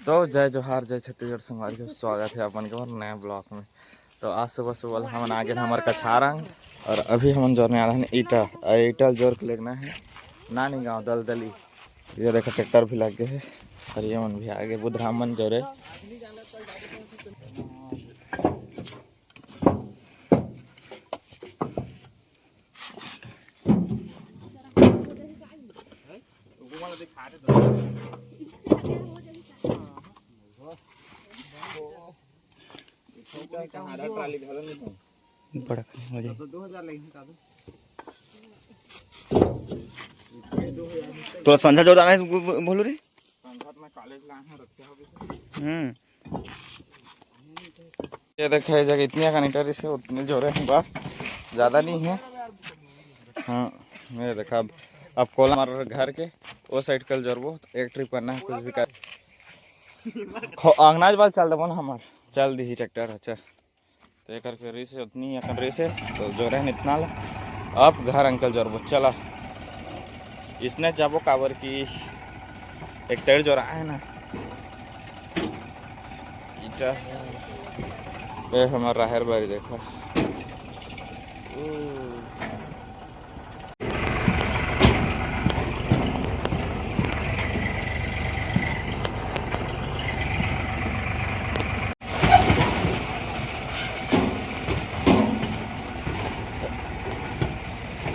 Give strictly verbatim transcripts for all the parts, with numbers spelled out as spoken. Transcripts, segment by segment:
तो जय जोहार, जय छत्तीसगढ़ संगवारी हो, स्वागत है अपन के और नया ब्लॉग में। तो आज सुबह सुबह हमन आ गए हमर कछारंग और अभी हमन जोरने वाला है ईटा। और ईटा जोर के लेगना है नानी गांव दलदली। ये देखो ट्रैक्टर भी लग गए है और ये मन भी आ गए बुधराम मन जोरे। बड़ा हो जाए। तोला संझा जोर जाना है, बो-, बो-, बोलू रे। हम्म। ये देखे, ये जगह इतनी अकन ईटा रिसे, उतने जोरे हैं बस, ज़्यादा नहीं है। हाँ, ये देखा, अब अब कोला हमारे घर के वो साइड कल जोरबो, तो एक ट्रिप करना है, कुछ भी कर। खो-, अंगनाज बाल चल देबो ना हमार, चल दी ट्रैक्टर। अच्छा, तो एकर के रिसे उतनी अकन रिसे, तो जोरे हैं इतना ला। अब घर अंकल जोरबो, चला। इसने जाबो काबर कि एक साइड जोरा है ना। ईटा है। ए, हमार राहर बारी देखो। ओ।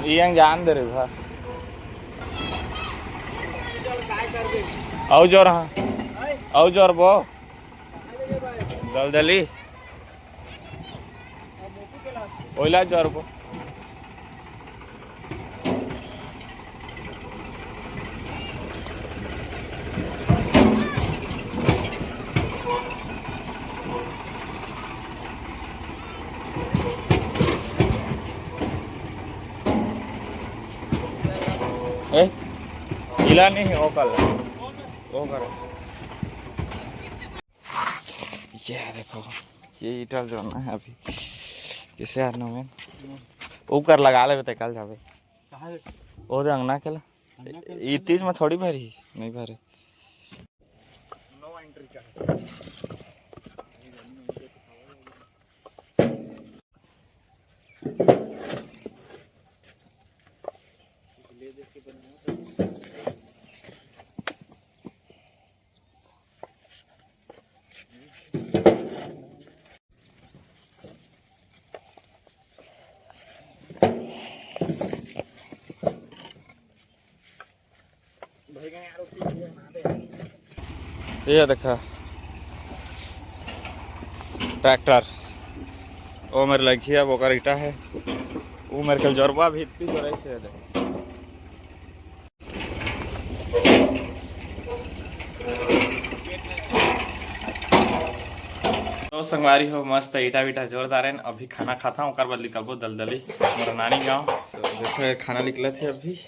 ये जान दे रे बस। औ जोर, हाँ। औ जोर बो। दलदली। ओइला जोर बो। ए, इला नहीं, वो कर, वो कर। ये देखो, ये ईटा जोरना है अभी। किसे यार ना मैं, ऊपर लगा लेबे ते कल जाबे। कहाँ रे? वो दे अंगना के ला। अंगना के ला? ई तीज में थोड़ी भरी, नहीं भरे। ये देखा ट्रैक्टर, वो मेरे लगी है, वो कर ईटा है, वो मेरे कल जोरबा भी इतनी जोर से दे। तो संगवारी हो, मस्त ईटा वीटा जोरदार है। अभी खाना खाता हूँ, ओकर बाद निकलबो दलदली, मोर नानी गाँव। तो देखो, ये खाना निकला थे अभी।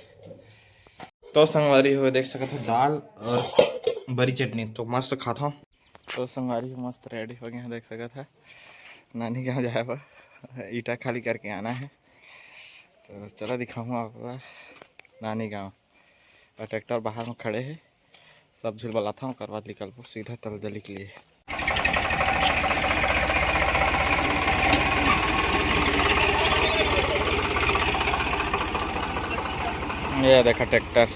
तो संगवारी हो, देख सकत हो दाल और बरी चटनी, तो मस्त खाता हूँ। तो संगवारी हो, मस्त रेडी हो गए हैं, देख सकत है नानी गाँव जाए बर ईटा खाली करके आना है। तो चला दिखाऊँ आपको नानी गाँव। और ट्रैक्टर बाहर में खड़े है, सब झिल बलाता हूँ, ओकर बाद निकलबो सीधा तलदली के लिए। ये देखा ट्रैक्टर।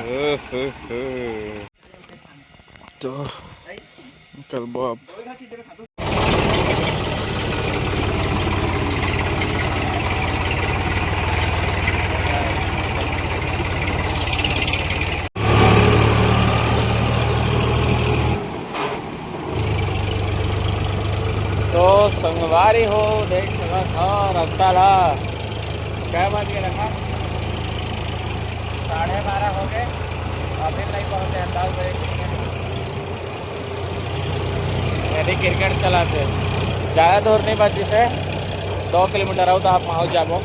उफ, उफ, उफ। तो निकलबो अब। तो संगवारी हो, देख सकत हो रास्ता ला। कै बज गे रखा? साढ़े बारह हो गए, अभी नहीं पहुँचे, दस बजे। यदि क्रिकेट चलाते, ज़्यादा दूर नहीं बची से, दो किलोमीटर आओ तो आप पहुँच जाबो।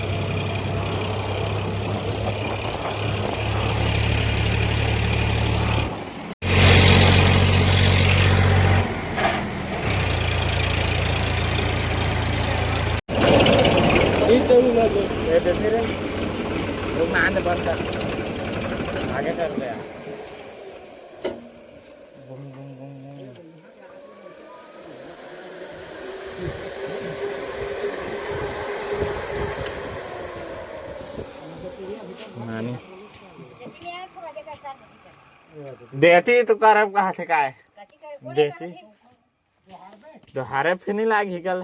ये तो ना दो, ये तो फिर वो मान बंद कर, आगे कर दे यार। देती तो करब कहा थे काय? देती। दोहारे फिर नहीं लागी कल।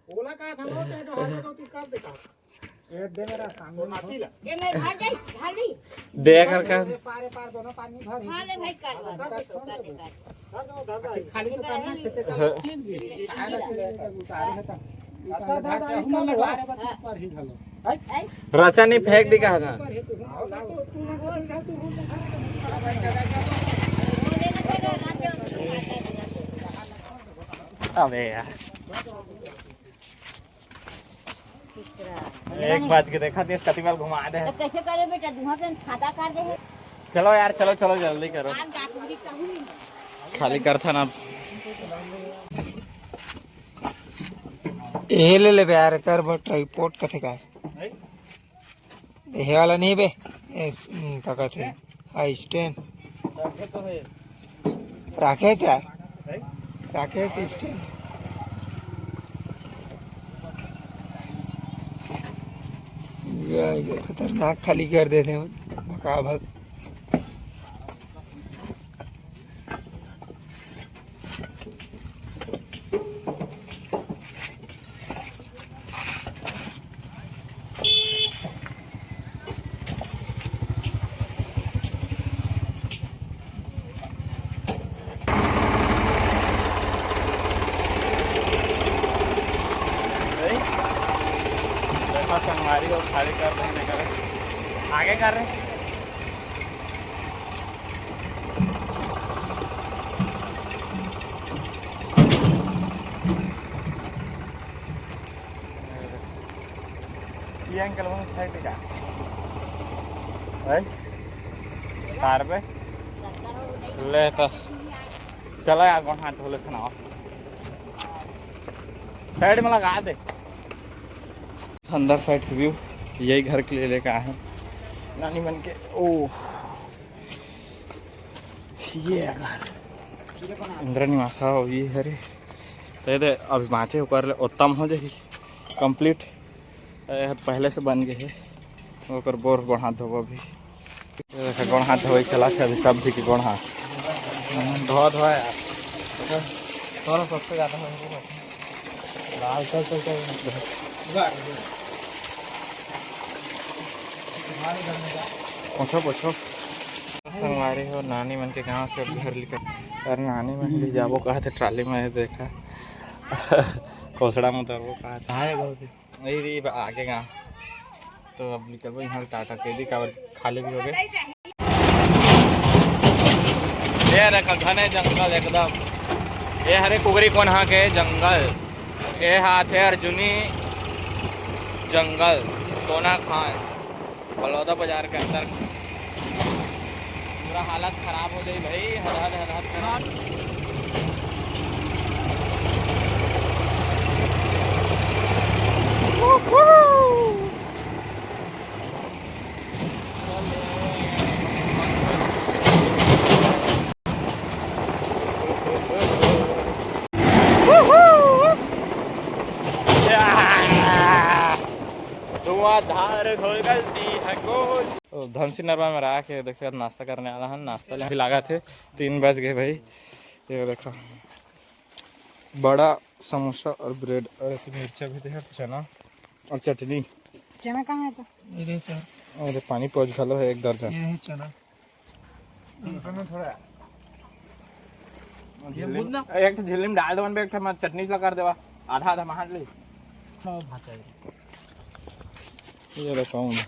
ओला का था, वो तो डहार के तो कर दे का। ये दे मेरा सांगो। ये मैं भर जाई, भर ली। दे कर का। ये पारे पार दोनों पानी भर। हाँ, ले भाई, कर दो। कर दे, कर दे, कर दे। कर दो, दादा। खाली तो करना छेते का। हाँ। खींच भी। आएगा छेते का उतारे है तो। दादा, दादा, इतना लगा। ऊपर ही घालो। रचा नहीं फेंक दी कहा था। ऊपर ही तो हम लोग। अबे यार, एक बाज के देखा देश कति बार घुमा दे। तो कैसे करे बेटा, धुआं के फायदा कर दे है। चलो यार, चलो, चलो, जल्दी करो। आम डाकूंगी कहूँ नहीं। खाली कर था ना। ए ले ले यार, कर बट ट्राइपॉड कथे का है? ये वाला नहीं बे, ये स-, हम्म, का कहते हैं? हाँ, स्टैंड। राकेश यार, राकेश स्टैंड। ये, ये खतरनाक खाली कर देते हैं, भका भक। देखा संगवारी हो, खाली कर रहे हैं, आगे कर रहे हैं। ये अंकल वो खाए थे क्या? भाई? कार पे? ले तो। चला यार, कौन हाथ धो ले खाना? साइड में लगा दे। अंदर साइड के व्यू, यही घर के लिए लेके आए हैं नानी मन के। ओ, ये है घर। इंद्रा निवास, हाँ, ये हरे। तो ये दे, अभी बाँचे ओकर ले उत्तम हो जाही, complete। ये ह पहले से बन गए है, ओकर बोर गोड़ हाथ धोबो अभी। ये देखा, गोड़ हाथ धोवे चला थे अभी, सब्जी के गोड़ हाथ। हम्म, धोआ धोआ यार। थोड़ा सबसे ज़्यादा हो गया। लाल चल चल चल। पोछो, पोछो। संगवारी हो, नानी मन के गांव से अब घर निकल। अरे नानी मन भी जाबो कहा थे ट्राली में, देखा। कोसड़ा में उतरबो कहा थे। हाँ, ये बहुत ही। नहीं रे, आगे गांव। तो अब निकलबो यहाँ टाटा के दी, काबर खाली भी हो गए। ये देखा घने जंगल एकदम। ये हरे कुगरी कोनहा के जंगल। ये हाथ है अर्जुनी जंगल, सोना खान, बलौदा बाजार के अंदर। पूरा हालत खराब हो जाई भाई, हद हद हद हद खराब। धुआंधार घोल गलती है गोल। तो धनसी नरवा में रहा के देख सकत नाश्ता करने वाला है, नाश्ता ले भी लगा थे। तीन बज गए भाई। ये देखा, बड़ा समोसा और ब्रेड और एक मिर्चा भी दे, चना और चटनी। चना कहाँ है तो? ये दे सर। अरे पानी पहुँच घलो है एक दर्जन। ये है चना। इसमें थोड़ा ये झिल्ली बुझ ना। एक ठो झिल्ली में डाल देवन बे, एक ठो मैं चटनी ला कर देवा, आधा आधा महान ले। हाँ, भाचा है। ये रखा हूँ मैं।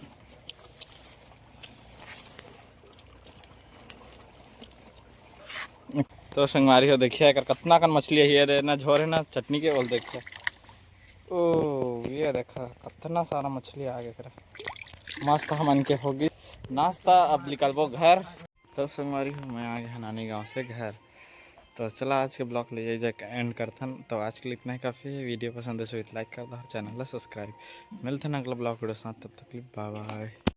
तो संगवारी हो, देखिए एकर कतना कन मछली है, ये दे ना झोर है ना चटनी के बोल, देखिए। ओ, ये देखा, कतना सारा मछली आ गया एकरा। मस्त हमन के होगी नाश्ता, अब निकलबो घर। तो संगवारी हो, मैं आ गया नानी गांव से घर। तो चला आज के ब्लॉग ले जाए एंड करथन। तो आज के लिए इतना ही काफ़ी है। वीडियो पसंद है तो लाइक कर दो और चैनल ला सब्सक्राइब। मिलते हैं अगला ब्लॉग वीडियो साथ, तब तक के लिए बाय बाय।